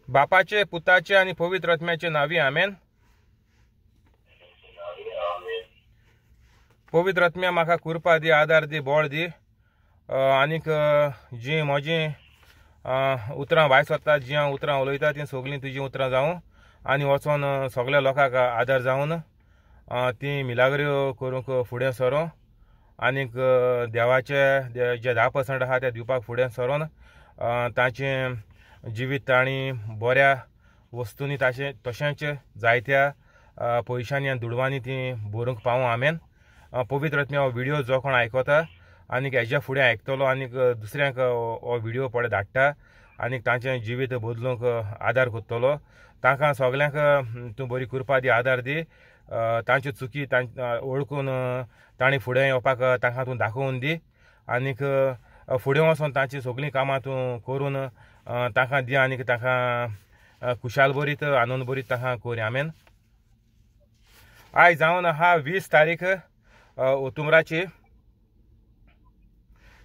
बापाचे पुताचे आनी पवित्र आत्म्याचे नांवी आमेन. पवित्र आत्म्या म्हाका कृपा दी, आदार दी, बळ दी आनीक जी म्हजी उतरां भायर सरता, जी हांव उतरां उलयता तीं सगळीं तुजीं उतरां जावं आनी वचोन सगळ्या लोकांक आदार जावन तीं मिलाग्र्यो करूंक फुडें सरों आनीक देवाचे जे 10% आहा ते दिवपाक फुडें सरोन तांचें जिवीत तांणी बऱ्या वस्तूंनी ताचें तशेंच जायत्या पयशांनी आनी दुडवांनी तीं भरूंक पावूं. आमेन. पवित्र आत्म्या हो व्हिडियो जो कोण आयकता आनीक हेज्या फुडें आयकतलो आनीक दुसऱ्यांक हो व्हिडियो पळय धाडटा आनीक तांचें जिवीत बदलूंक आदार करतलो, तांकां सगल्यांक तूं बरी कृपा दी, आदार दी. तांच्यो चुकी वळखून तांणी फुडें येवपाक तांकां तूं दाखोवन दी आनीक फुडें वचोन तांची सगळीं कामां तूं करून तांकां दी आनीक तांकां खुशाल बरीत आनंद बरीत तांकां कर. आमेन. आयज जावन आहा 20 तारीख ओतुमराची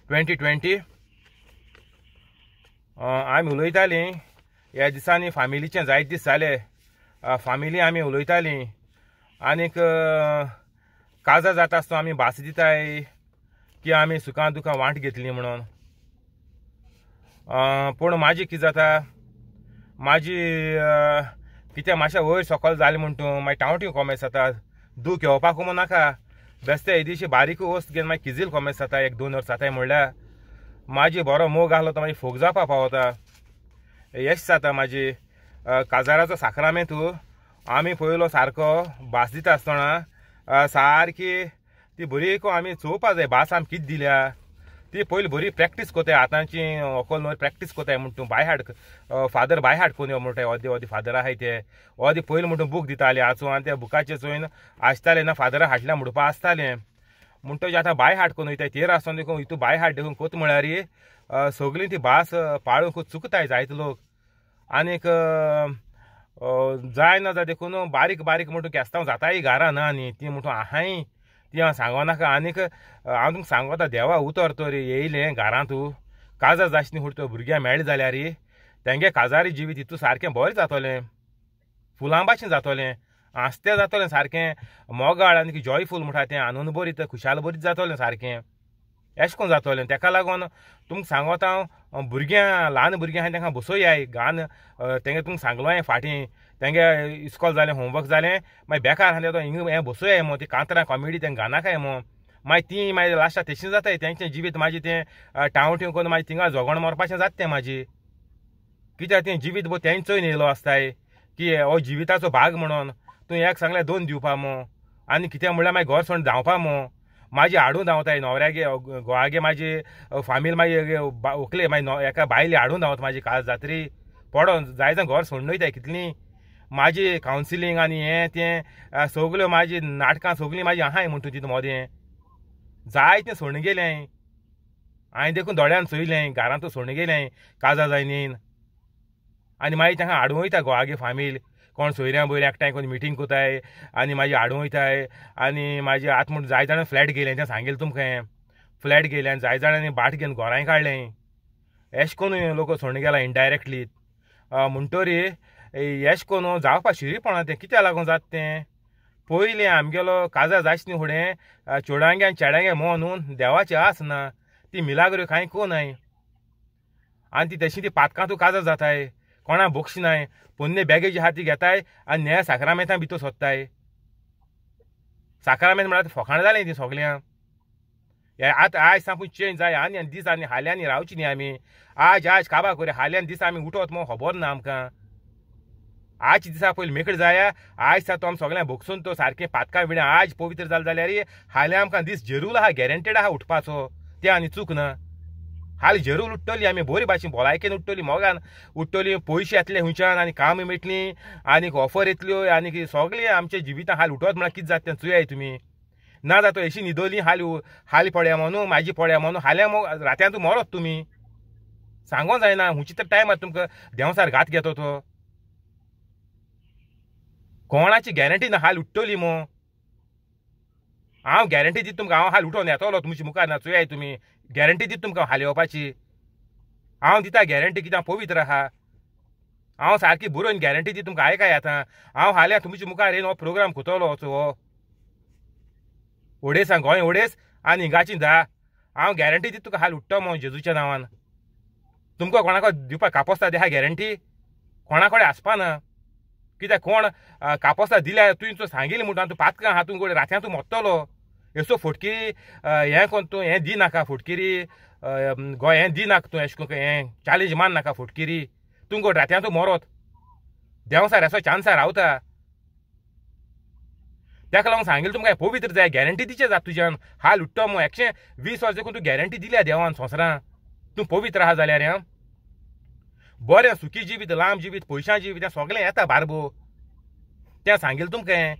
2020. आमी उलयतालीं ह्या दिसांनी फामिलीचें जायते दीस जाले, फामिली आमी उलयतालीं आनीक काजार जाता आसतना आमी भास दिताय की आमी सुखां दुखां वांट घेतली म्हणून. पूण म्हाजी कितें जाता, म्हाजी कितें मातशें वयर सकयल जालें म्हण तूं मागीर टावटी कोमेस जाता, दूख येवपाक म्हूण नाका, बेस्ते येदीशी बारीक वस्त घेवन मागीर किजील कोमेस जाता, 1-2 वर्स जाताय म्हणल्यार म्हाजी बरो मोग आहलो तो मागीर फोग जावपा पावता, येश जाता म्हाजी. काजाराचो साक्रामेंत आमी पयलो सारको भास दिता आसतना सारकी ती बरी आमी चोवपा जाय, भास आमी कितें दिल्या ती पयली बरी प्रॅक्टीस कोताय, आतांची व्हंकल न्हय प्रॅक्टीस कोताय म्हण तूं by heart father by heart करून यो म्हणटाय, अर्दे अर्दे फादर आहाय ते अर्दे पयलीं म्हणटूं बूक दिताले आचो आनी त्या बुकाचेर चोयन आसताले ना फादरा हाडल्या म्हणपा आसतालें म्हणटकीर आतां बाय हार्ट करून वयताय तेर आसतना देखून हितू बाय हार्ट देखून कोत म्हळ्यार सगळीं ती भास पाळूंक चुकताय जायते लोक आनीक जाय ना जाय देखून बारीक बारीक म्हणटूं केस्तांव जाताय घारां ना न्ही ती म्हणटूं आहाय ती हांव सांगो नाका. आनीक हांव तुमकां सांगता देवा उतर तर येयलें घरांत काजार जायच न्ही फुडें भुरग्यांक मेळ्ळें जाल्यार तेंगे काजारी जिवीत हितू सारकें बरें जातलें, फुलां भाशेन जातलें, हांसतें जातलें सारकें, मोगाळ आनी जॉयफूल म्हणटा तें आनंद बरीत खुशाल बरीत जातलें सारकें, एशें करून जातलें. तेका लागून तुमकां सांगता हांव भुरग्यां ल्हान भुरग्यां आहाय तेंकां बसोयाय गान तेंगे तुमकां सांगलो हांवें फाटीं तेंगे इस्कॉल जालें होमवर्क जालें मागीर बेकार आहा तो हिंगा हें बसोयाय मो ती कांतरां कॉमेडी तेंकां गानाकाय मो मागीर तीं मागीर लास्टाक तेशीं जाताय तेंचें जिवीत मागीर तें टावट्यो करून मागीर थिंगा झगोण मरपाचें जाता तें मागीर, कित्याक तें जिवीत बो तेंचोय येयलो आसताय की हो जिविताचो भाग म्हणून तूं एक सांगल्यार 2 दिवपा मो आनी कितें म्हणल्यार मागीर घर सोडून धांवपा मो, म्हाजी हाडून धांवताय न्हवऱ्यागे घोवागे म्हाजी फामील मागीर व्हंकले मागीर एका बायले हाडून धांवता म्हाजी काज जात्री पडोन जाय जाण घर सोडून वयताय कितलीं म्हाजी कावन्सिलींग आनी हें तें सगल्यो म्हाजी नाटकां सगळीं म्हाजी आहाय म्हणटा तितून मोदें जायतें सोडून गेलें हांवें देखून दोळ्यान चोयलें घरांत सोडून गेलें काजार जायनीन आनी मागीर तांकां हाडून वयता घोवागे फामील कोण सोयऱ्यां बयऱ्यां एकठांय कोण मिटींग कोताय आनी मागीर हाडून वयताय आनी मागीर आतां म्हूण जाय जाणां फ्लॅट घेयलें तें सांगेलें तुमकां फ्लॅट घेयलें आनी जाय जाणांनी भाट घेवन घरांय काडलें एशें करून लोक सोडून गेला इनडायरेक्टली. म्हणटरी एशें करून जावपा शिरीपणा तें कित्याक लागून जाता तें पयलीं आमगेलो काजार जायच न्ही फुडें चेडवांगे आनी चेड्यांगे मोव न्हू देवाची आस ना ती मिलाग्र्यो कांय कोनाय आनी ती तशी ती पातकां तूं काजार जाताय कोणा बोक्षनाय पोन्ने बॅगेज आहा ती घेताय आनी न्या साक्रामेंतां भितर सोदताय, साक्रामेंत म्हळ्यार फोकाणां जालें ती सगळ्यां. आतां आयज सामको चेंज जाय आनी आनी दीस आनी हाल्यांनी रावची न्ही आमी आज आज काबा करूया हाल्यान दीस आमी उठत मो खबर ना आमकां, आज दिसा पयलीं मेकळी जाया आयज तो आमी सगळ्यांक भोगसून तो सारकें पातकां विण्या आज पवित्र जालें जाल्यार हाल्यां आमकां दीस जेरूल आहा गॅरंटेड आहा उठपाचो तें आनी चूक ना. हाल जेरूल उठ्ठली आमी बरी भाशेन भलायकेन उठ्ठली मोगान उठ्ठली, पयशे येतले हुंयच्यान आनी कामां मेळटलीं आनीक ऑफर येतल्यो आनीक सगळें आमच्या जिवितां हाल उठत म्हळ्यार कितें जाता तें चोयाय तुमी. ना जाता अशी न्हिदोली हाल हाल पळया म्हणून म्हाजी पळया म्हणून हाल्यां रातयां तूं मरोत तुमी सांगों जायना हुंयची तर टायमार तुमकां देंवसार घात घेतो तो कोणाची गॅरंटी ना हाल उठ्ठली मो. हांव गॅरंटी दिता तुमकां हांव हाल उठोवन येतलो तुमचे मुखार ना चोयाय तुमी गॅरंटी दिता तुमकां हाल येवपाची हांव दिता गॅरंटी कित्याक पवित्र आहा. हांव सारकी बरोवन गॅरंटी दी तुमकां आयकाय आतां. हांव हाल्यां तुमच्या मुखार येवन हो प्रोग्राम कोतलो हो ओडेसां गोंय ओडेस आनी हिंगाची 10. हांव गॅरंटी दी तुका हाल उठ्ठो मो जेजूच्या नांवान. तुमकां कोणाक दिवपाक कापोस्ता दिहा गॅरंटी कोणा कडेन आसपा ना. कित्याक कोण कापोस्ता दिल्या तुवें सांगिल्लें म्हणटा तूं पातकां आहा तूं गोड रातयां तूं मोत्तलो येसो फटकिरी हें कोण तूं हें दी नाका फटकिरी गोंय हें दी नाका तूं एशें करून हें चॅलेंज मान नाका फटकिरी तूं गोड रातयां तूं मरोत देंवसार येसो चान्सार रावता. ताका लागून सांगिल्लें तुमकां पवित्र जाय गॅरंटी दिचे जाता तुज्यान हाल उठ्ठो मो 120 वर्स देखून तूं गॅरंटी दिल्या देवान संवसारान तूं पवित्र आहा जाल्यार हें बरें सुखी जिवीत लांब जिवीत पयशां जिवीत हें सगळें येता बारबो तें सांगिल्लें तुमकां.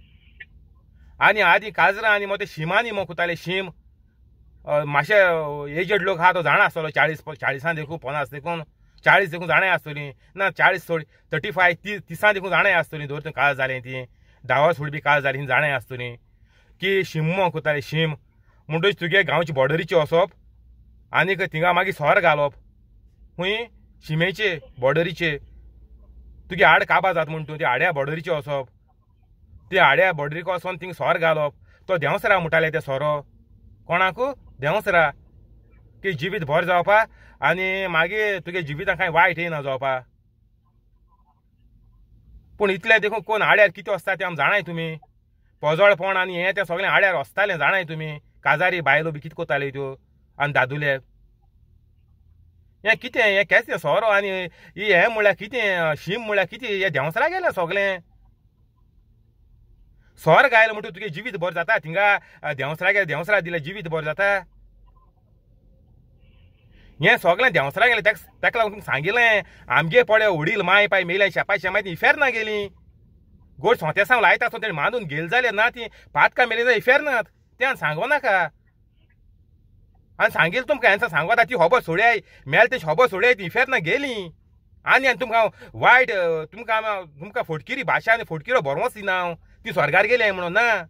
आनी आदीं काजरां आनी मग ते शिमांनी मग कोताले शीम मातशे एजड लोक आहा तो जाणा आसतलो 40 देखून 50 देखून 40 देखून जाणां आसतलीं ना 40 सोड 35 30 देखून जाणां आसतलीं दवर थंय काळ जालें ती 10 वर्स फुडें बी काळ जालीं जाणां आसतलीं की शिमो कोताले शीम म्हणटच तुगे गांवचे बॉर्डरीचे वचप आनीक थिंगा मागीर सोर घालप खूंय शिमेचे बॉर्डरीचे तुगे आड काबा जाता म्हण तूं ते आड्या बॉर्डरीचे वचप ते आड्या बॉर्डरीक वचोन थिंग सोर घालप तो देंवसरा म्हणटाले ते सोरो कोणाकू देंवसरा की जिवीत बरें जावपा आनी मागीर तुगे जिवितान कांय वायट येना जावपा. पूण इतलें देखून कोण आड्यार कितें वचता तें आमी जाणाय तुमी पोजोळपण आनी हें तें सगळें आड्यार वचतालें जाणाय तुमी काजारी बायलो बी कितें कोताल्यो त्यो आनी दादुले हें कितें हें केसलें सोरो आनी हें म्हणल्यार कितें शीम म्हणल्यार कितें हें देंवसरा गेलें सगळें. सोर गायलो म्हणटकीर तुगे जिवीत बरें जाता थिंगा देंवसरा गेलें देंवसरा दिलें जिवीत बरें जाता हें सगळें देंवसरा गेलें. ताका लागून तुमकां सांगिल्लें आमगे पळय वडील माय पाय मेल्या शेपाय शेमाय ती इफेर्ना गेलीं गोड सोंतेसांव लायता आसतना तेणें मांदून गेल जाल्यार ना ती पातकां मेली जाल्यार इफेर्नात तें सांगो नाका. आनी सांगिल्लें तुमकां हें सांगता ती खबर सोडयाय मेल तें खबर सोडयाय ती इफेर्ना गेलीं. आनी आनी तुमकां वायट तुमकां तुमकां फटकिरी भाशा आनी फटकिरो बरोवंच दिना हांव ती स्वर्गार गेली म्हणून ना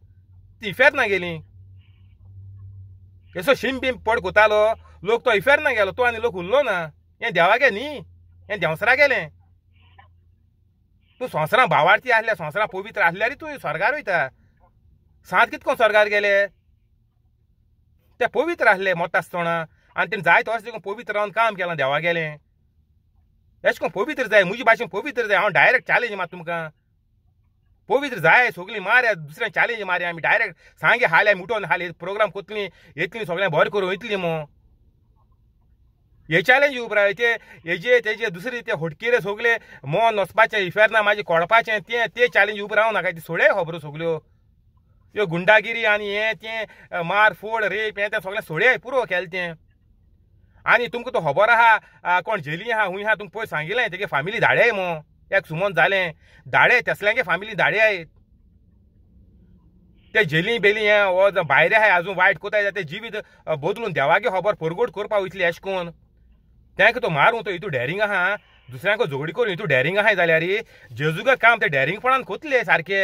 ती इफेर्ना गेली. येसो शीम बीम पड कोतालो लोक तो इफेर्ना गेलो तो आनी लोक उरलो ना. हें देवा गे न्ही हें देंवसरा गेलें. तूं संवसारां भावार्थी आसल्या संवसारां पवित्र आसल्यार तूं स्वर्गार वयता सांत कितको स्वर्गार गेले ते पवित्र आसले मोठो आसतना आनी तेणें जायते वर्स देखून पवित्र रावन काम केलां देवा गेलें. एशें करून पवित्र जाय म्हजे भाशेन पवित्र जाय. हांव डायरेक्ट चॅलेंज मात तुमकां पवित्र जाय सगळीं मारया दुसऱ्यांक चॅलेंज मारया आमी डायरेक्ट सांगे हाल्या आमी उठोवन हाली प्रोग्राम कोतलीं येतलीं सगळें बरें करून वयतलीं मो हे चॅलेंज उपरांत ते हेजे तेजे दुसरे ते हटकिरे सगळे मन वचपाचें इफेर्ना मागीर कोडपाचें तें ते चॅलेंज उबें रावं नाका ती सोडय खबरो सगळ्यो ह्यो गुंडागिरी आनी हें तें मार फोड रेप हें तें सगळें सोडय पुरो केलें तें. आनी तुमकां तो खबर आहा कोण जेली आहा हूंय आहा तुमकां पयर सांगिल्लें तेगे फामिली धाडे मो एक सुमन जालें धाडे तेसल्यांगे फामिली धाडे ते जेली बेली हें हो भायरे आहाय आजून वायट कोताय ते जिवीत बदलून देवागे खबर परगोट करपा वयतली एशें कोन्न तांकां तो मारूं तो हितू डॅरिंग आहा दुसऱ्यांक झगडी करून हितू डॅरिंग आहाय जाल्यार जेजूगे काम ते डॅरिंगपणान कोतले सारके.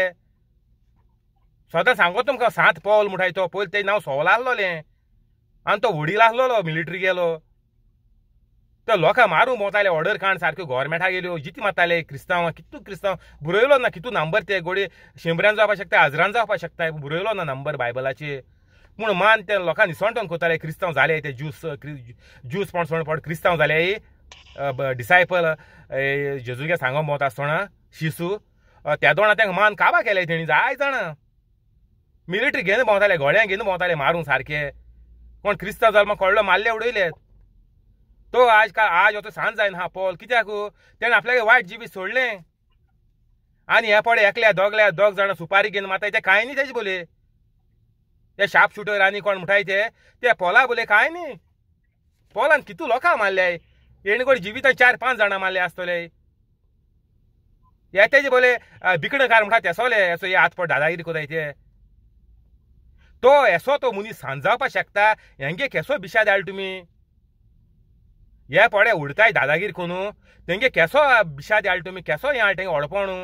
सदां सांगो तुमकां 7 पावल म्हणटाय तो पयलीं तेजें नांव सोवल आसलोलें आनी तो व्हडील आसलोलो मिलिटरी गेलो तो लोकां मारूंक भोंवताले ऑर्डर काण सारक्यो गोवोरमेंटा गेल्यो जिती मारताले क्रिस्तांवां कितू क्रिस्तांव बरयलो ना कितू नंबर ते गोडे शंबरान जावपाक शकता हजरान जावपाक शकता बरयलो ना नंबर बायबलाचे पूण मान ते लोकां निसणटोन कोताले क्रिस्तांव जाले ते ज्यूस ज्यूस पण सोण पड क्रिस्तांव जाले डिसायपल जेजूगे सांगो भोंवता आसतना शिसू त्या दोणा तांकां मान काबा केले तेणी जाय जाणा मिलिटरी घेवन भोंवताले घोड्यांक घेवन भोंवताले मारूंक सारके कोण क्रिस्तांव जालो मागीर कळ्ळो मारले उडयले तो आज का आज तो सांज जायना हा पोल कित्याक तेणें आपल्याक वायट जिवीत सोडलें. आनी हे पळय एकल्या दोगल्या दोग जाणां सुपारी घेवन मारताय ते कांय न्ही तेजे बोले ते शार्प शुटर आनी कोण म्हणटाय ते ते पोला बोले कांय न्ही पोलान कितू लोकां मारल्याय येणे कोण जिवितान 4-5 जाणां मारले आसतले. हे तेजे बोले बिकणकार म्हणटा तेसोले असो हे हात पड दादागिरी कोताय ते तो एसो तो मनीस सांज जावपाक शकता हेंगे केसो बिशा धाड तुमी हे पळय उडताय दादागिरी कोनू तेंगे केसो बिशा धाड तुमी केसो हें हाड तेंगे ओडपणू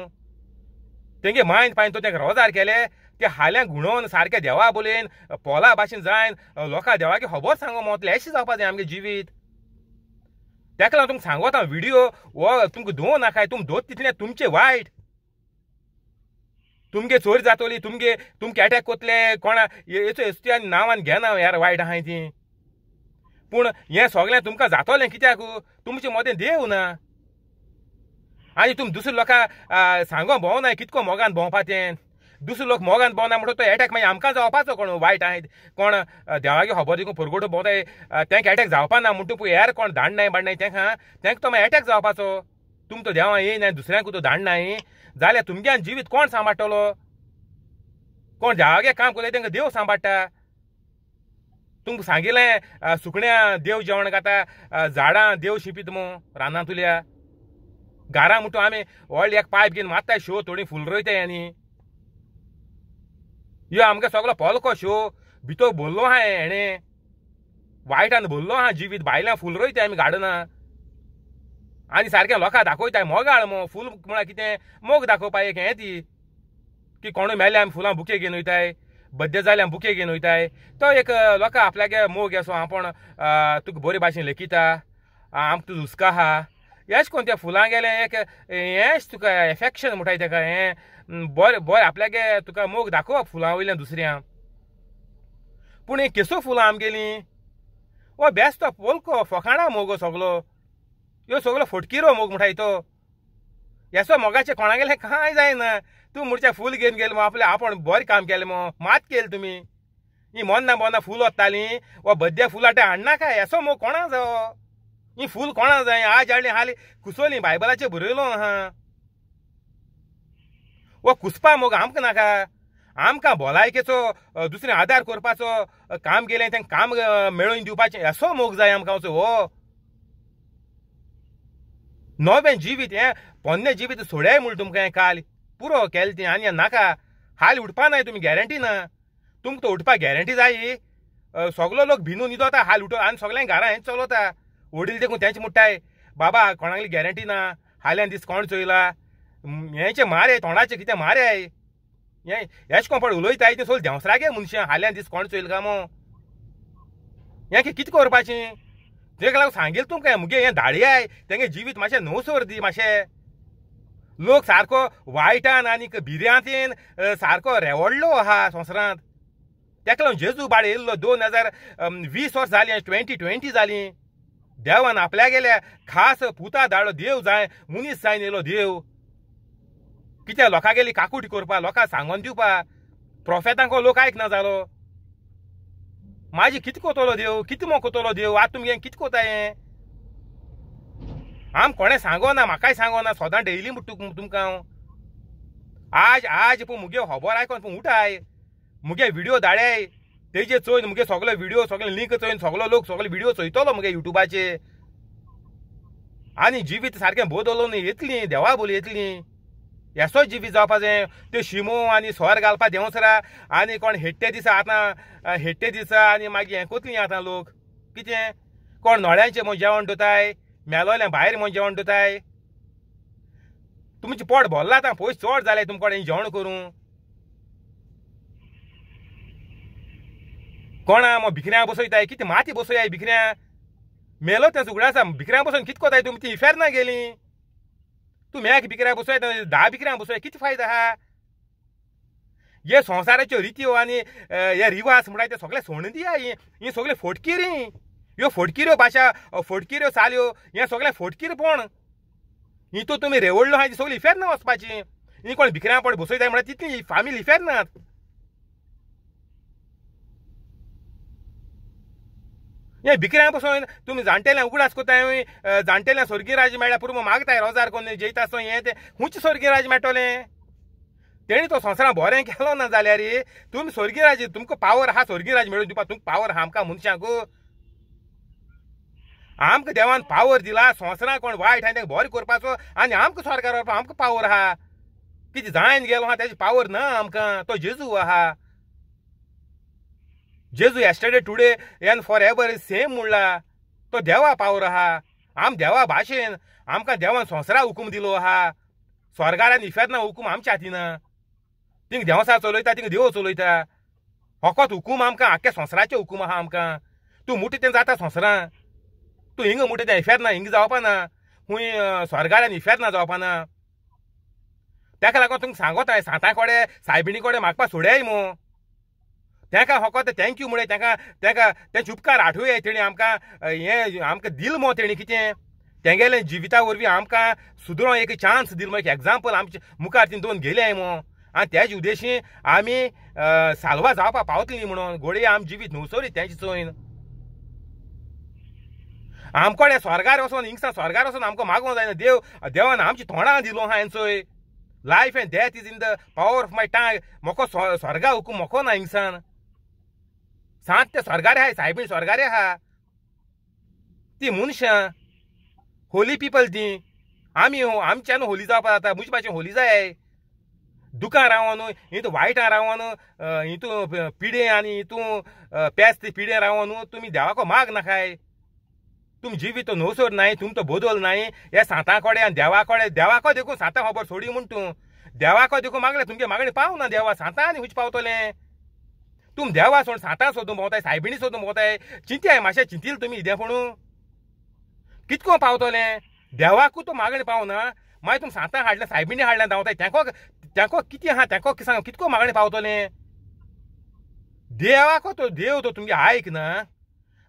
तेंगे मायन पायन तो तेंका रोजार केले ते हाल्यां गुणोवन सारके देवा बोलेन पोला भाशेन जायन लोकां देवाक खबर सांगो मोतले एशें जावपा जाय आमगे जिवीत. तेका लागून तुमकां सांगोता व्हिडिओ हो तुमकां दोन नाकाय तुम दोत तितलें तुमचें वायट तुमगे चोरी जातोली तुमगे तुमकां एटॅक कोतले कोणा येचो एसटी आनी नांवान घेना यार वायट आहाय ती पूण हें सगळें तुमकां जातोलें कित्याक तुमचे मदें देव ना आनी तुमी दुसरे लोकां सांगो भोंवनाय कितको मोगान भोंवपा तें दुसरे लोक मोगान भोंवना म्हणटो तो एटॅक मागीर आमकां जावपाचो कोण वायट आहाय कोण देवागे खबर दिकून परगटो भोंवताय तेंका एटॅक जावपा ना म्हणटू पळय हेर कोण धाडनाय बाडनाय तेंका तेंका तो मागीर एटॅक जावपाचो तुम तो देवा येयनाय दुसऱ्यांकू तो धाडनाय जाल्यार तुमग्यान जिवीत कोण सांबाळटलो कोण देवागे काम करता तेंका देव सांबाळटा तुमकां सांगिलें सुकण्या देव जेवण खाता झाडां देव शिंपीत मू रानांतुल्या घारां म्हणटू आमी व्हडली एक पायप घेवन मारताय शो थोडी फूल रोयताय आनी यो आमगे सगलो पोलको शो भितर भरलो आहा हेणें वायटान भरलो आहा जिवीत भायल्यान फूल रोयताय आमी गार्डनां आनी सारकें लोकां दाखयताय मोगाळ मो फूल म्हळ्यार कितें मोग दाखोवपा एक हें ती की कोणूय मेल्या आमी फुलां बुके घेवन वयताय बड्डे जाल्यार बुके घेवन वयताय तो एक लोकां आपल्यागे मोग असो आपूण तुका बरे भाशेन लेखिता आमकां तुजो हुस्को आहा एश कोन त्या फुलां गेलें एक हेंच तुका एफेक्शन म्हणटाय तेका हें बरें बरें आपल्यागे तुका मोग दाखोवप फुलां वयल्यान दुसऱ्यां पूण ही केसो फुलां आमगेलीं हो बेस्तो पोलको फोकाणां मोग सगलो ह्यो सगलो फटकिरो मोग म्हणटाय तो हेसो मोगाचें कोणागेलें कांय जायना तूं म्हणचे फूल घेवन गेले मो आपलें आपूण बरें काम केलें मो मात केलें तुमी ही मोन्ना मोन्ना फूल वतालीं वा बद्या फुलां ते हाडनाका हेसो मोग कोणा जावो ही फूल कोणा जाय आज हाडली हाली कुसोली बायबलाचेर बरयलो आहा वो कुसपा मोग आमकां नाका आमकां भलायकेचो दुसरें आदार करपाचो काम गेलें तेंकां काम मेळोवन दिवपाचें असो मोग जाय आमकां हो नवें जिवीत हें पोन्नें जिवीत सोडाय म्हूण तुमकां हें काल पुरो केलें तें आनी नाका हाल उठपा नाय तुमी गॅरंटी ना तुमकां तो उठपा गॅरंटी जाय सगलो लोक भिनून न्हिदोता हाल उठो आनी सगळ्यां घरां हें चलता वडील देखून तेंच म्हणटाय बाबा कोणागली गॅरंटी ना हाल्यान दीस कोण चोयला हेंचे मारे तोंडाचें कितें मारे हें हेच कोण पड उलयताय तें सगळें देंवसरागे मनशां हाल्यान दीस कोण चोयल काय मो हें कितें करपाचें तेका लागून सांगील तुमकां मुगे हें धाडयाय तेंगे जिवीत मातशें नवसोर दी मातशें लोक सारको वायटान आनी भिरांतेन सारको रेवडलो आहा संवसारांत तेका लागून जेजू बाळ येयल्लो 2020 वर्स जालीं 2020 जालीं देवान आपल्या गेल्या खास पुता धाडलो देव जाय मनीस जायन येयलो देव कित्याक लोकां गेली काकूट करपा लोकांक सांगोन दिवपा प्रोफेतांको लोक आयकना जालो माजी कितें कोतलो देव कितें मोग कोतलो देव आतां तुमगे कितें कोता हें आम कोणें सांगोना म्हाकाय सांगोना सदां डेली म्हणटा तुमकां हांव आज आज पूण मुगे खबर आयकोन पूण उठाय मुगे व्हिडिओ धाडाय तेजे चोयन मुगे सगलो व्हिडिओ सगळे लिंक चोयन सगलो लोक सगळे व्हिडिओ चोयतलो मुगे युट्यूबाचेर आनी जिवीत सारकें बदलोवन येतलीं देवा बोली येतलीं हेसो जिवीत जावपाचें त्यो शिमो आनी सोर घालपा देंवसरा आनी कोण हेडटे दिसा आतां हेडटे दिसा आनी मागीर हें कोतलीं आतां लोक कितें कोण नोळ्यांचें म्हूण जेवण दवरताय मेलोलें भायर म्हूण जेवण दवरताय तुमचें पोट भरलां आतां पयशे चड जाले तुमकां कडेन जेवण करूं कोणा मग भिकऱ्यां बसयताय कितें माती बसयाय भिकऱ्यां मेलो तें सुगडे आसा भिकऱ्यां बसोवन कितें कोताय तुमी ती इफेर्ना गेली तूं एक भिकऱ्यां बसय 10 भिकऱ्यां बसय कितें फायदो आहा हे संवसाराच्यो रित्यो आनी हे रिवाज म्हणटा ते सगळे सोडून दिया ही सगळे फोटकिरी ह्यो फोटकिऱ्यो भाशा फोटकिऱ्यो चाल्यो हें सगळें फोटकीरपण ही तो तुमी रेवडलो आहा ती सगळी इफेर्ना वचपाची ही कोण भिकऱ्यां पड बसयताय म्हणल्यार तितली फामील इफेर्नात हें भिकऱ्यां बसोवन तुमी जाणटेल्यां उगडास कोताय जाणटेल्यां स्वर्गीय राज मेळ्ळ्या पुरो मागताय रोजार कोन्न जेयता आसतना हें तें खूंच स्वर्गीय राज मेळटलें तेणी तो संवसारांत बरें केलो ना जाल्यार तुमी स्वर्गीय राज तुमकां पावर आहा स्वर्गीय राज मेळोवन दिवपाक तुमकां पावर आहा आमकां मनशांक आमकां देवान पावर दिला संवसारांत कोण वायट आहा तें बरें करपाचो आनी आमकां स्वर्गार व्हरपाक आमकां पावर आहा कितें जायन गेलो आहा तेजी पावर ना आमकां तो जेजू आहा जेजू yesterday today and forever same म्हणला तो देवा पावर आहा आम देवा भाशेन आमकां देवान संवसारा हुकूम दिलो आहा स्वर्गार आनी इफेर्ना हुकूम आमच्या हातीना थिंग देवसा चलयता थिंग देव चलयता फकत हुकूम आमकां आख्ख्या संवसाराचे हुकूम आहा आमकां तूं मुठी तें जाता संवसारां तूं हिंग म्हणटा तें इफेर्ना हिंग जावपा ना, खूंय स्वर्गार आनी इफेर्ना जावपा ना। ताका लागून तुमकां सांगोता सांतां कोडे सायबिणी कोडे मागपा सोडयाय मू। तांकां फकत thank you म्हळे, तांकां तांकां तेंचे उपकार आठोवया, तेणी आमकां हें आमकां दिल मो, तेणी कितें तेंगेलें जिविता वरवीं आमकां सुदरों एक चान्स दिल मो, एक एग्जाम्पल आमचे मुखार तीं दोन गेले मो। आनी तेज उद्देशी आमी साल्वा जावपा पावतली म्हणून घोडये आम जिवीत न्हवसोरी तेंचे चोयन। आमकोडे स्वर्गार वचोन हिंगसा स्वर्गार वचोन आमकां मागोंक जायना, देव देवान आमची तोंडां दिलो आहा हेंचोय। Life and death is in the power of my tongue. म्हाका स्वर्गा हुकूम म्हाका ना हिंगसान, सांत ते स्वर्गार आहाय, सायबीण स्वर्गार आहा, ती मनशां होली पिपल ती। आमी आमच्यान होली जावपा जाता, म्हजे भाशेन होली जाय। दुकान रावन हितू वायटां रावन हितू पिडे आनी हितू पेस्त पिडे रावन तुमी देवाको माग नाकाय, तुम जिवीत न्हवसर नाय, तुम तो बदल नाय। हे सांतां कोडे आनी देवा कोडे, देवाको देखून सांतां खबर सोडी म्हूण तूं देवाको देखून मागलें, तुमगे मागणें पावना देवा, सांतां आनी खंयचे पावतलें? तुम देवा सोड सांतां सोदून भोंवताय, सायबिणी सोदून भोंवताय, चिंतयाय मातशें चिंतील तुमी इदें पूण कितको पावतलें? देवाकू तो मागणें पावना, मागीर तुम सांतां हाडलें सायबिणी हाडलें धांवताय, तेंको तेंको कितें आहा, तेंको सांग कितको मागणें पावतलें? देवाको तो देव तो तुमगे आयक ना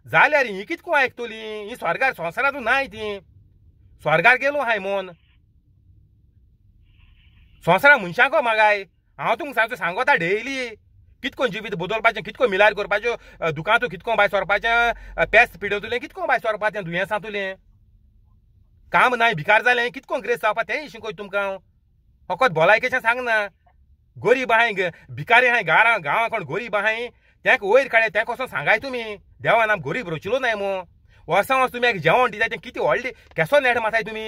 जाल्यार ही कितको आयकतली? ही स्वर्गार संवसारांतू नाय, ती स्वर्गार गेलो हाय मन संवसारा मनशांको मागाय। हांव तुमकां सांगता सांगता डेली कितको जिवीत बदलपाचें, कितको मिलार करपाच्यो, दुकांतू कितको भायर सरपाचें, पेस्त पिडोतलें कितको भायर सरपाचें, दुयेंसांतुलें काम नाय भिकार जालें कितको ग्रेस जावपा तेंय शिकय तुमकां हांव। फकत भलायकेचें सांगना, गरीब आहाय भिकारी आहाय गांवां गांवां कोण गरीब आहाय तेंका वयर काडे, तेंका वचोन सांगाय तुमी देवान आम गरीब रचिलो नाय मू। वर्सां वर्स तुमी एक जेवण दिताय तें कितें व्हडलें केसो नेट मारताय तुमी?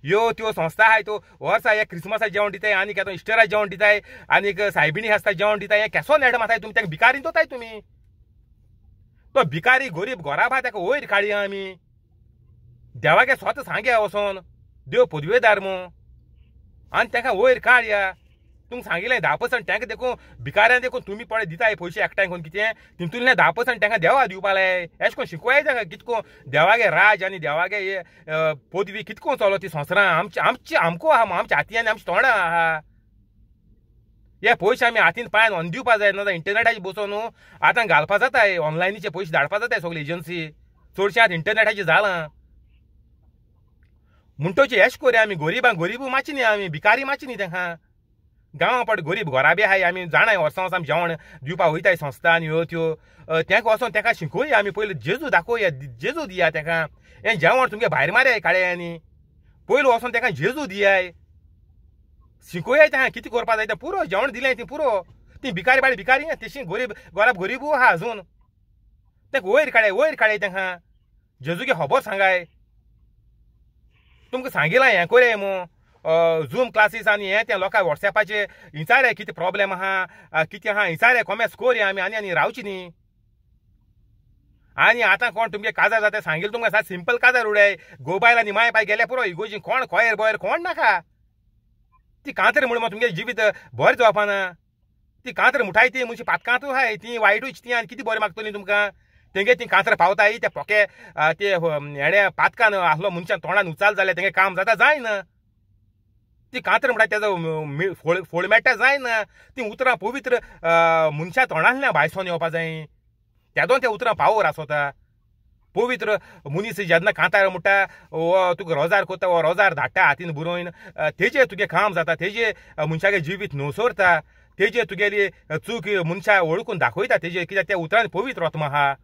ह्यो त्यो संस्था आहाय त्यो वर्सा एक क्रिसमसाक जेवण दिताय, आनीक आतां इस्टराक जेवण दिताय, आनीक सायबिणी आसता जेवण दिताय, हें केसो नेट मारताय तुमी? तेका भिकारी दवरताय तुमी। तो भिकारी गरीब घोराबा तेका वयर काडया आमी, देवागे स्वता सांगया वचोन, देव पदवेदार मू, आनी तेका वयर काडया। तुमकां सांगिल्लें 10% तेंका देखून भिकाऱ्यां देखून तुमी पळय दिताय पयशे एकठांय करून कितें तितूंतलें 10% तेंका देवा दिवपा लाय। एशें करून शिकवाय तेंका कितको देवागे राज आनी देवागे हे पदवी कितको चलो ती संवसारां आमची आमची आमको आहा, आमच्या हातीन आनी आमच्या तोंडां आहा। हे पयशे आमी हातीन पांयान ऑन दिवपा जाय, ना इंटरनेटाचेर बसून न्हू आतां घालपा जाताय, ऑनलायनीचे पयशे धाडपा जाताय सगळे एजन्सी चडशें आतां इंटरनेटाचेर जालां। म्हणटोच एश कोरया आमी गरीबां गरीबू मातशी न्ही, आमी भिकारी मातशी न्ही तेंकां। गांवां पड गरीब घराबे आहाय आमी जाणाय, वर्सां वर्सां आमी जेवण दिवपा वयताय संस्था आनी ह्यो त्यो, तेंका वचोन तेंका शिकोवया आमी, पयलीं जेजू दाखोवया, जेजू दिया तेंका, हें जेवण तुमगे भायर मारया काडया आनी पयलू वचोन तेंका जेजू दियाय, शिकोवया तेंका कितें करपा जाय तें पुरो, जेवण दिलें ती पुरो। ती भिकारी बाडी भिकारी तेशी गरीब गोराब गरीबू आहा अजून, तेंका वयर काडय वयर काडय तेंका, जेजूगे खबर सांगाय। तुमकां सांगिलां हें कोरया मू, झूम क्लासीस आनी हें तें लोकांक वॉट्सएपाचेर विचारया कितें प्रोब्लेम आहा कितें आहा विचारया, कॉमेस कोरया आमी आनी आनी रावची न्ही। आनी आतां कोण तुमगे काजार जाता सांगिल्लें तुमकां, सात सिंपल काजार उडय, गोबायल आनी माय पाय गेल्या पुरो, इगोजी कोण कोयर बोयर कोण नाका। ती कांतर म्हूण तुमगे जिवीत बरें जावपा ना, ती कांतर मुठाय ती मनशी पातकांतू आहाय, ती वायटूच ती आनी कितें बरें मागतली तुमकां? तेंगे ती कांतर पावताय त्या पोके ते हेणे पातकान आहलो मनशान तोंडान उचाल जाल्यार तेंगे काम जाता जायना, ती कांतर म्हणटा तेजो फोळ फोळ मेळटा जायना, ती उतरां पवित्र मनशा तोंडांतल्यान भायसोन येवपा जाय, तेदोन त्या उतरां पावर आसोता। पवित्र मनीस जेन्ना कांतार म्हणटा वो तुका रोजार कोत्ता, वो रोजार धाडटा हातीन बरोवन, तेजेर तुगे काम जाता, तेजे मनशागे जिवीत न्हवसरता, तेजेर तुगेली चूक मनशा वळखून दाखयता तेजेर, कित्याक त्या उतरान पवित्र आत्मा आहा,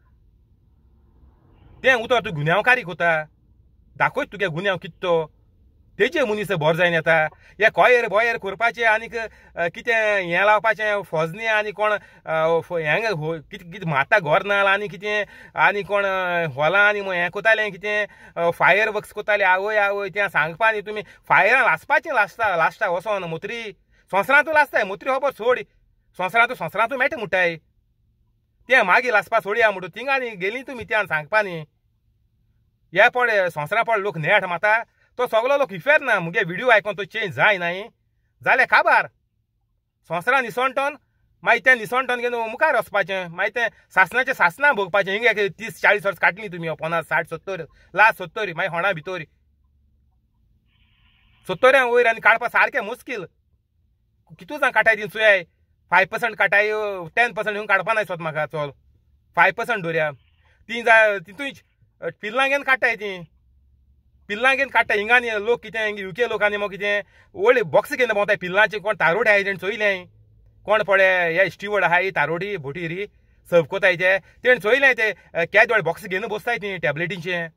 तें उतर तूं गुन्यांवकारी कोता, दाखयत तुगे गुन्यांव कितें तो, तेजे मनीस बरो जायन येता। हे कोयर बोयर करपाचें आनीक कितें हें लावपाचें फोजनी आनी कोण हें कितें कितें मारता घर नाल आनी कितें आनी कोण हॉलां आनी हें कोतालें कितें फायर वर्क्स कोताले, आवय आवय तें सांगपा न्ही तुमी, फायरान लासपाचें लासता लासता वचोन मोत्री संवसारांतू लासताय, मोत्री खबर सोड, संवसारांतू संवसारांतू मेळटा म्हणटाय, तें मागीर लासपा सोडया म्हणटा थिंगा न्ही गेली तुमी त्यान सांगपा न्ही। हे पळय संवसारा पळय लोक नेट मारता, तो सगलो लोक इफेर ना, मुगे व्हिडिओ आयकोन तो चेंज जाय नाय जाल्यार काबार संवसारान इसवणटोन मागीर तें निसणटन घेवन मुखार वचपाचें, मागीर तें सासणाचें सासणां भोगपाचें. हिंगा 30-40 वर्स काडलीं तुमी, 50, 60, 70, लास्ट 70, मागीर होणा भितर 70 वयर आनी काडपा सारकें मुश्कील. कितू जाण काटाय ती चोयाय, 5% काटाय, 10% हिंग काडपा नाय सोद म्हाका. चल 5% दवरया, ती जाय तितूय पिल्लां घेवन काडटाय, ती पिल्लां घेवन काडटाय. हिंगा न्ही लोक कितें युके लोकांनी मग कितें व्हडले बॉक्स घेवन भोंवताय पिल्लांचे. कोण तारोडे आहाय तेणें चोयलें, कोण पळय हे स्टिवर्ड आहाय तारोडी बोटी री सर्व कोताय ते, तेणें चोयलें ते केदे व्हडले बॉक्स घेवन बसताय ती टॅबलेटींचे.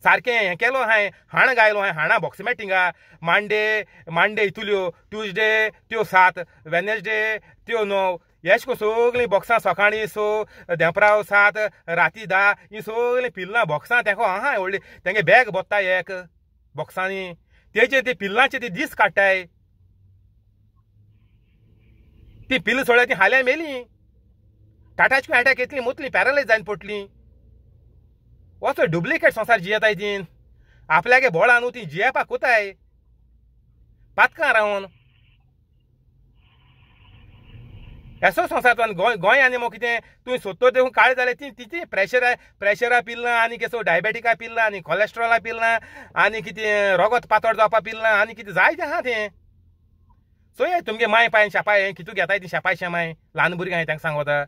सारकें हें केलो हांवें, हाण गायलो हांवें, हाणा बॉक्स मेटिंगा मांडे मांडे इतुल्यो, ट्युजडे त्यो 7, वेनसडे त्यो 9, हेश कोन सगळीं बॉक्सां सकाळीं 6, देंपराव 7, राती 10, ही सगळीं पिल्लां बॉक्सां तेंको आहा व्हडली. तेंगे बॅग बोत्ताय एक बॉक्सांनी, तेजे ते पिल्लांचे ते दीस काडटाय. ती पिल्लां सोडल्या ती हाल्या मेली, टाटाच अटॅक येतली, मुतली, पॅरलायज जायन पडली. असो डुप्लिकेट संवसार जियेताय ती, आपल्यागे बोळा न्हू ती जियेवपाक कोताय पातकां रावन. असो संवसार तुवें गोंय गोंय आनी मग कितें तुवें 70 देखून काळे जाल्यार ती तिची प्रेशरा प्रेशरा पिल्लां आनी केसो डायबेटिका पिल्लां आनी कोलेस्ट्रॉला पिल्लां आनी कितें रोगत पातळ जावपा पिल्लां आनी कितें जायतें आहा तें. चोया तुमगे माय पांय शापाय कितू घेताय ती शापाय शेमाय ल्हान भुरग्यां तांकां सांगता.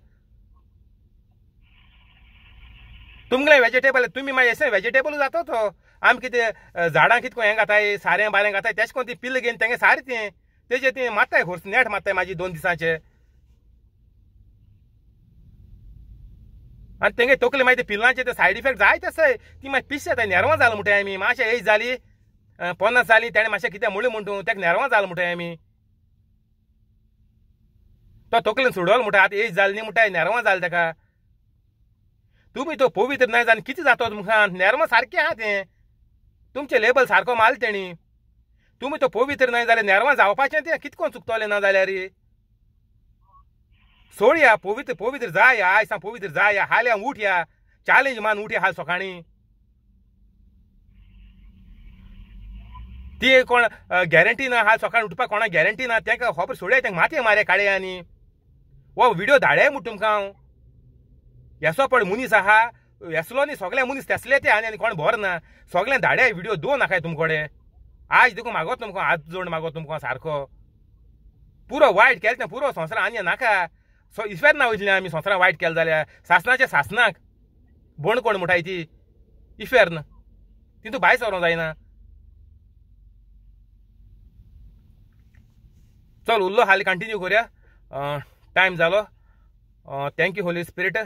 तुमगेलें वेजिटेबल तुमी मागीर अशें वेजिटेबल जाता तो. आमी कितें झाडां कितको हें घाताय, सारें बारें घाताय, तेश कोन ती पिल्ल घेवन तेंगे सारें तें तेजें तें मारताय, खोर्स नेट मारताय मागीर 2 दिसांचे. आनी तेंगे तकले मागीर ते पिल्लांचे ते सायड इफेक्ट जायते आसाय. ती मागीर पिश जाताय, नेरवां जाल म्हणटाय आमी. मातशें एज जाली 50 जाली तेणें मातशें कितें म्हणलें म्हणटू तेका नेरवां जाल म्हणटाय आमी. तो तकलेन सोडवलो म्हणटा, आतां एज जाली न्ही म्हणटाय, नेरवां जाल तेका. तुमी तो पवित्र नाय जावन कितें जाता तुमकां? नेरवां सारकें आहा तें, तुमचें लेबल सारको मारलें तेणी. तुमी तो पवित्र नाय जाल्यार नेरवां जावपाचें तें कितको चुकतलें ना जाल्यार. सोडया पवित्र पवित्र जाय, आयज सांग पवित्र जाय, हाल्या उठया, चॅलेंज मान उठया हाल सकाळीं. ती कोण गॅरंटी ना, हाल सकाळीं उठपाक कोणाक गॅरंटी ना. तेंका खबर सोडया, तेंका माथें मारया काडया. आनी हो व्हिडियो धाडया म्हूण तुमकां हांव. येसो पड मनीस आहा येसलो न्ही, सगळे मनीस तेसले ते आनी कोण भर ना. सगळें धाडया व्हिडियो दोन आहाय तुमकडे. आयज देखून मागत तुमकां, हात जोड मागत तुमकां सारको. पुरो वायट केलें तें पुरो संवसार आनी नाका. सो इस्वेर ना वयतलीं आमी संवसारान वायट केलें जाल्यार. सासणाचें सासणाक बोण कोण म्हणटाय ती इफेर्न, तितू भायर सरोंक जायना. चल उरलो हाली कंटिन्यू करुया, टायम जालो. Thank you Holy Spirit,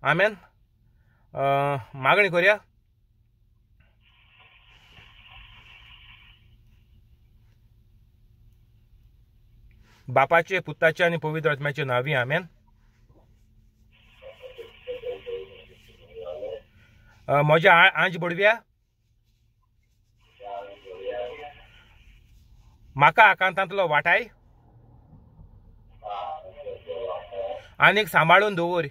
आमेन. मागणी करुया. बापाचे पुताचे आनी पवित्र आत्म्याचे नांवी आमेन. म्हज्या आंज बडव्या म्हाका आकांतांतलो वाटाय आनीक सांबाळून दवर.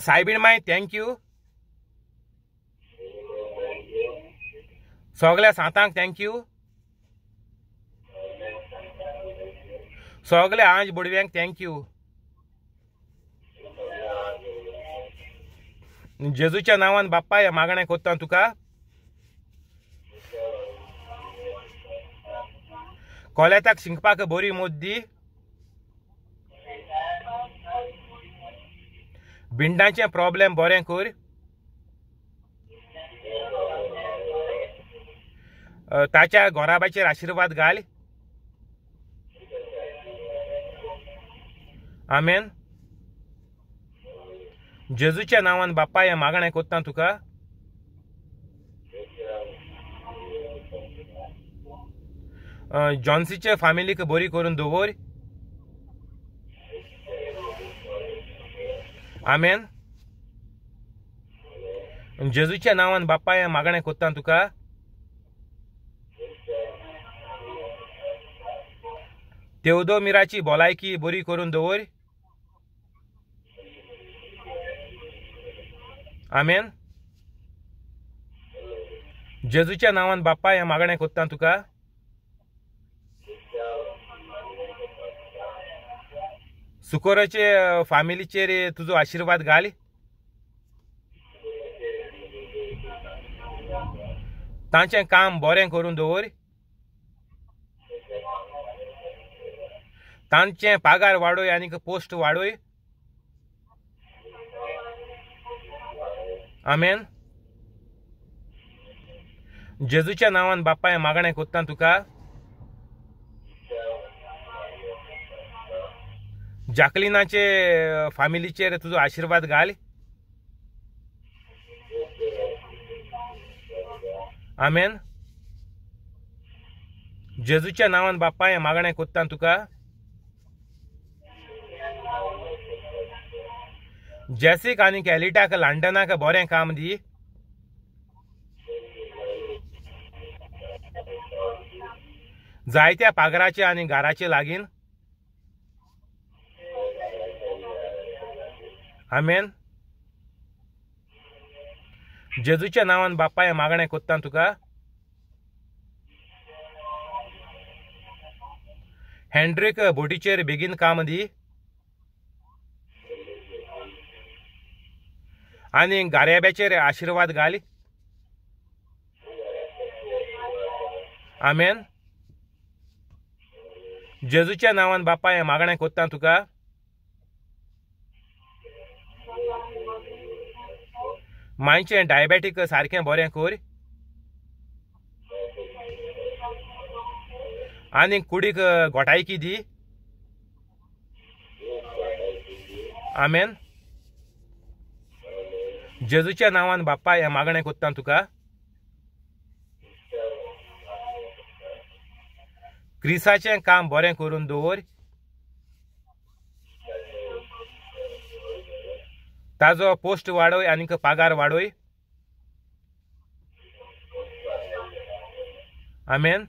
सायबीण माय thank you, सगळ्या सांतांक thank you, सगळ्या आंज बडव्यांक thank you. जेजूच्या नांवान बाप्पा ह्या मागणें कोत्ता तुका. कोलेताक शिंकपाक बरी मोद दी, भिंडांचे प्रॉब्लेम बरें कर, ताच्या घोराबाचेर आशिर्वाद घाल. आमेन. जेजूच्या नांवान बाप्पा ह्या मागणें कोत्ता तुका. जॉन्सीचे फामिलीक बरी करून दवर. आमेन. जेजूच्या नांवान बाप्पा ह्या मागणें कोत्ता तुका. तेवदोमिराची भलायकी बरी करून दवर. आमेन. जेजूच्या नांवान बाप्पा ह्या मागणें कोत्ता तुका. सुकोराचे फामिलीचेर तुजो आशिर्वाद घाल. तांचें काम बरें करून दवर. तांचें पागार वाडय आनी पोस्ट वाडय. आमेन. जेजूच्या नांवान बापाय मागणें कोत्ता तुका. जाकलिनाचे फामिलीचेर तुजो आशिर्वाद घाल. आमेन. जेजूच्या नांवान बापाय मागणें कोत्ता तुका. जेसीक आनी कॅलिटाक लंडनाक बरें काम दी. जायत्या पागराचे आनी घराचे लागीन. आमेन. जेजूच्या नांवान बापाय मागणें कोत्ता तुका. हेंड्रीक बोटीचेर बेगीन काम दी आनी गार्याब्याचेर आशिर्वाद घाल. आमेन. जेजूच्या नांवान बापाय मागणें कोत्ता तुका. मांयचें डायबेटीक सारकें बरें कर आनी कुडीक गोठायकी दी. आमेन. जेजूच्या नांवान बापाय मागणें कोत्ता तुका. क्रिसाचें काम बरें करून दवर. ताजो पोस्ट वाडय आनी पागार वाडय. आमेन.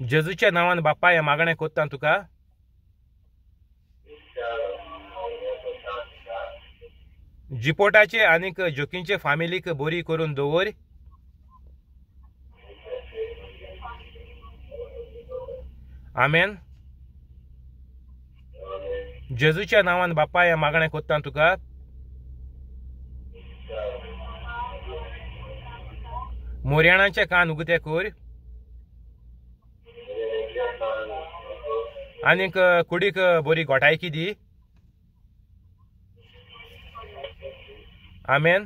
जेजूच्या नांवान बापाय मागणें कोत्ता तुका. जिपोटाचे आनीक जोकींचे फामिलीक बरी करून दवर. आमेन. जेजूच्या नांवान बापाय मागणें कोत्ता तुका. मोरयाणाचे कान उगते कर आनीक कुडीक बरी गोठायकी दी. आमेन.